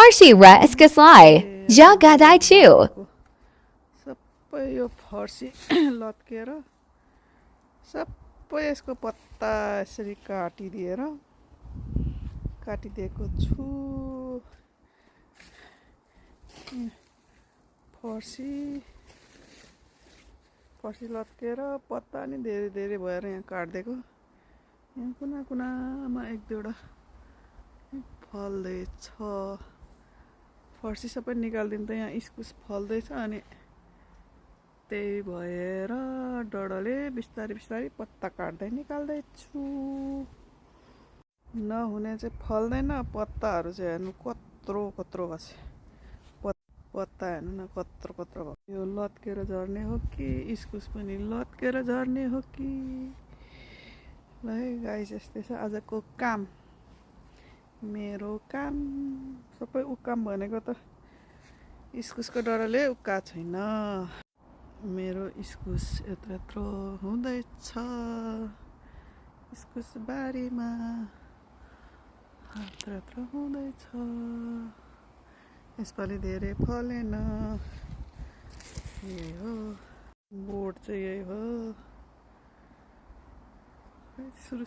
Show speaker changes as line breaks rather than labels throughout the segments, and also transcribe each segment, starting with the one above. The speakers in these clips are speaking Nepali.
फर्सी र यसलाई जा गादाइछु
सबै यो फर्सी लत्केर सबै यसको पत्ता यसरी काटिदिएको छु। फर्सी लत्केर पत्ता नि धेरै धेरै भएर यहाँ काटिदिएको। यहाँ कुना कुनामा एक दुईवटा फल्दैछ। फर्सी सबै निकालिदिनु त यहाँ इस्कुस फल्दैछ अनि त्यही भएर डडाले बिस्तारै बिस्तारै पत्ता काट्दै निकाल्दैछु। नहुने चाहिँ फल्दैन, पत्ताहरू चाहिँ हेर्नु कत्रो कत्रो भएको छ। पत्ता हेर्नु न कत्रो कत्रो भयो। यो लत्केर झर्ने हो कि इस्कुस पनि लत्केर झर्ने हो कि। ल है गाइस, यस्तै छ आजको काम। मेरो काम सबै उकाम भनेको त इस्कुसको डराले उक्का छैन। मेरो इस्कुस यत्रो यत्रो हुँदैछ इस्कुस बारीमा, यत्रो यत्रो हुँदैछ। यसपालि धेरै फलेन। यही हो बोट चाहिँ, यही हो। सुरु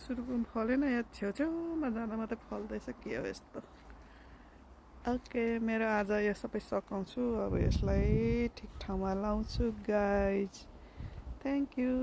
फलेन, यहाँ छेउछेउमा जाँदा मात्रै फल्दैछ। के हो यस्तो। ओके, मेरो आज यो सबै सकाउँछु। अब यसलाई ठिक ठाउँमा लाउँछु गाइज। Thank you.